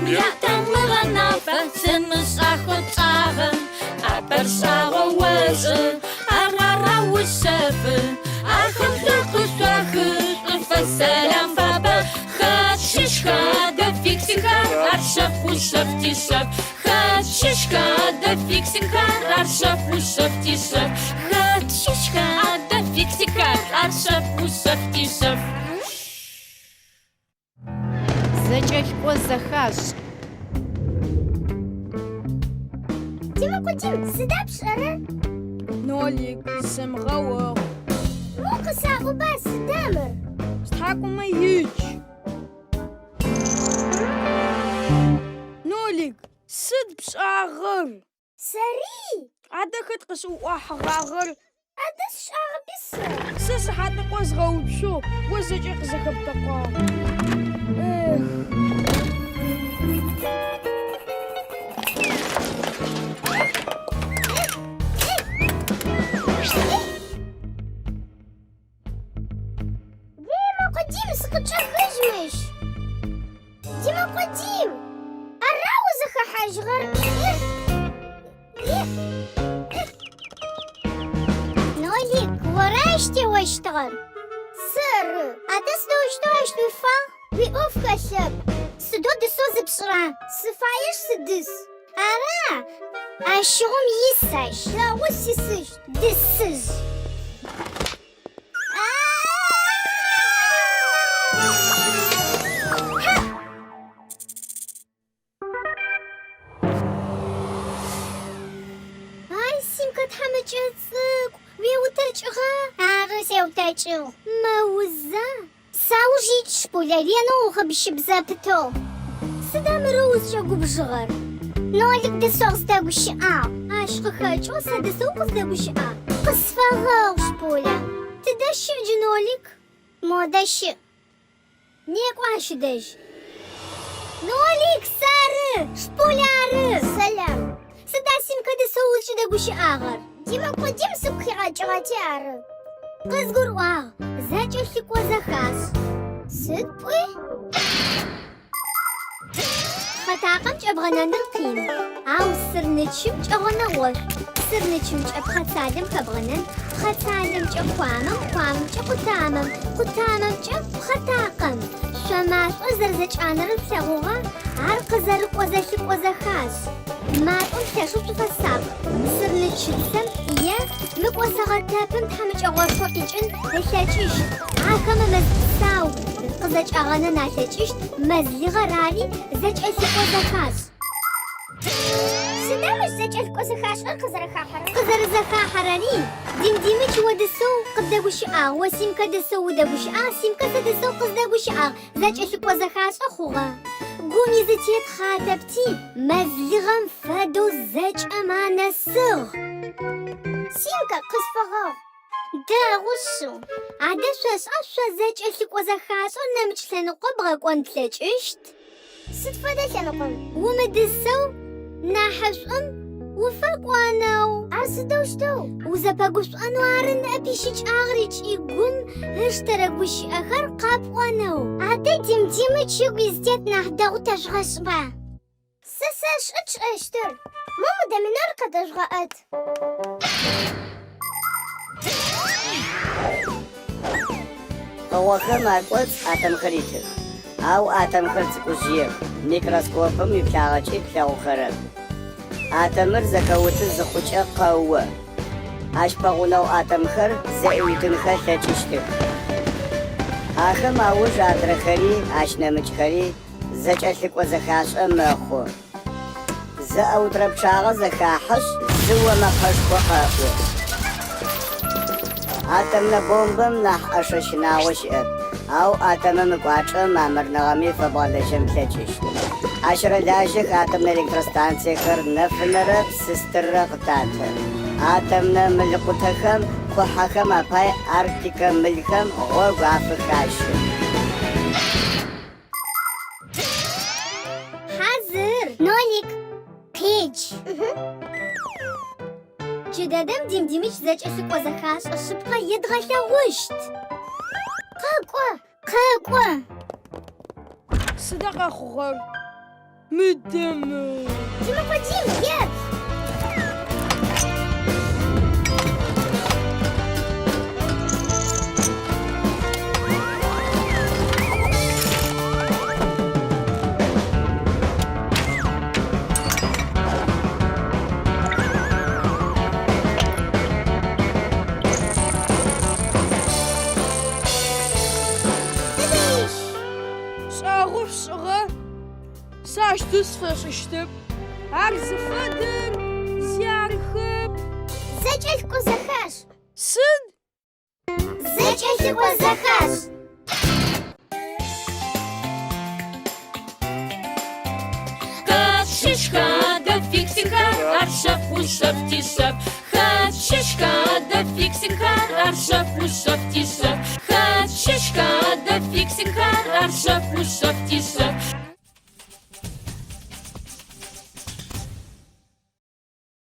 Ятамыгъэ нафэ, сымышӏахэу тшӏагъэ, ӏапэр шӏагъоу ошӏы, ар араушъэфы. Ахэм шӏур къышъуахы, шӏуфэс сэлам фабэ, Хэт щыщха адэ фиксикхэр, ар шъэф ушъэф тишъэф. Хэт щыщха адэ фиксикхэр, ар шъэф ушъэф тишъэф. Хэт щыщха адэ фиксикхэр, ар шъэф ушъэф тишъэф. Зэкӏэлъыкӏо зэхашӏ. Тимэ Къудим, сыда пшӏэрэр? Нолик, сымыгъэохъу. Мо къысаӏоба, сыда мыр? Стхьакӏумэ икӏ. Нолик, сыд пшӏагъэр? Сэри? Адэ хэт къысӏуӏуахьыгъагъэр? Адэ сшӏагъэпи сэ. Сэ сыхьатныкъо згъэуцугъ, о зэкӏэ къызэхэптэкъуагъ. Эх. Дима, Къудим, сыкъычӏэхыжь мыщ. Дима, Къудим, ара узыхэхьажьыгъэр? Нолик, ора ащ теощтыгъэр? Сэры. Адэ сыдэущтэу ащ уифагъ? Уиӏоф хэлъэп. Сыдэу дысэу зыпшӏыра? Сыфаешъ сыдыс. Ара? Ащыгъум ис ащ. Дэгъу сисыщт. Дысыжь. Ай, Симкэ тхьамыкӏэ цӏыкӏу, уеутэкӏыгъа? Ары, сеутэкӏыгъ. Мэуза? Сауж икӏ, Шпуля, ренэу угъыбщыб зэпытэу. Сыда мырэу узкӏэгубжыгъэр? Нолик дысэу къыздэгущыӏагъ. Ащ къыхэкӏэу сэ дысэу укъыздэгущыӏа? Къысфэгъэгъу, Шпуля. Тыдэ щыӏ джы Нолик? Модэ щыӏ. Некӏо ащ ыдэжь. Нолик, сэры! Шпуля ары! Сэлам. Сыда Симкэ дысэу узкӏыдэгущыӏагъэр? Димэ Къудим сыгу хигъэкӏыгъэти ары. Къызгурыӏуагъ, зэкӏэлъыкӏо зэхашӏ. Сыд пӏуи? Пхъэтакъэм кӏэбгъэнэныр къин, ау сырнычым кӏэгъэнэгъошӏу. Сырнычымкӏэ пхъэцалэм хэбгъэнэн, пхъэцалэмкӏэ куамэм, куамэмкӏэ къутамэм, къутамэмкӏэ пхъэтакъэм. Шъо машӏор зэрэзэкӏанэрэр плъэгъугъа? Ар къызэрыкӏо зэлъыкӏо зэхашӏ. Машӏом лъэшэу шъуфэсакъ. Сырнычыцэм е мыкӏосэгъэ тэпым тхьамыкӏэгъошхо къикӏын ылъэкӏыщт. Ахэмэ мэз псау къызэкӏагъэнэн алъэкӏыщт, мэз лыгъэр ари зэкӏэлъыкӏо зэхашӏ. Сыда мыщ зэкӏэлъыкӏо зэхашӏэр къызэрэхахьэрэр? Къызэрэзэхахьэрэри, Дим Димыч о дысэу къыбдэгущыӏагъ, о Симкэ дысэу удэгущыӏагъ, Симкэ сэ дысэу къыздэгущыӏагъ, зэкӏэлъыкӏо зэхашӏэ хъугъэ. Гум изытет хъатэпти, мэз лыгъэм фэдэу зэкӏэм анэсыгъ. Симкэ, къысфэгъэгъу. Дэгъу шъыу. Адэ шъошӏа шъо зэкӏэлъыкӏо зэхашӏэр нэмыкӏ лъэныкъо бгъэкӏон плъэкӏыщт? Сыд фэдэ лъэныкъом? Умыдысэу, нахьышӏум уфэкӏонэу. Ар сыдэущтэу? Узэпэгушӏонэу ары ныӏэп ищыкӏагъэр ыкӏи гум ыштэрэ гущыӏэхэр къэпӏонэу. Адэ Дим Димыч ыгу изытет нахь дэгъу тэжъугъэшӏба? Сэ сэшӏэ тшӏэщтыр. Мо мы доминор къэтэжъугъэӏэт. Пкъыгъохэм акӏоцӏ атомхэр итых. Ау атомхэр цӏыкӏужъыех, микроскопым уиплъагъэкӏи плъэгъухэрэп. Атомыр зэхэуты зыхъукӏэ къэо. Ащ пэгъунэгъу атомхэр зэӏуиутынхэ ылъэкӏыщтых. Ахэм ауж адрэхэри, ащ нэмыкӏхэри зэкӏэлъыкӏо зэхашӏэ мэхъу. Зэӏэутрэ пчъагъэ зэхахьэшъ, зы о мэкъэшхо къэӏу. Атомнэ бомбэм нахь ӏэшэ щынагъо щыӏэп, ау атомым ыкӏуачӏэ мамырныгъэми фэбгъэлэжьэн плъэкӏыщт. Ащ рэлажьэх атомнэ электростанциехэр, нэфынэрэ псы стыррэ къытаты. Атомнэ мылкъутэхэм къухьэхэм апай арктикэ мылхэм гъогу афыхащы. Хьазыр! Нолик, къедж! Джыдэдэм Дим Димыч зэкӏэлъыкӏо зэхашӏэ шъыпкъэ едгъэлъэгъущт. Къэкӏо, къэкӏо! Сыда къэхъугъэр? Мыдэ мыр. Джымэкъо Джим, еплъ! Сыд иш? Шӏагъо шъушӏыгъэ. Сэ ащ сфэшӏыщтэп. Ар зыфэдэр зи арыхэп. Зэкӏэлъыкӏо зэхашӏ. Сыд? Зэкӏэлъыкӏо зэхашӏ. Хэт щыщха адэ фиксикхэр, ар шъэф ушъэф тишъэф. Хэт щыщха адэ фиксикхэр, ар шъэф ушъэф тишъэф. Хэт щыщха адэ фиксикхэр, ар шъэф ушъэф тишъэф.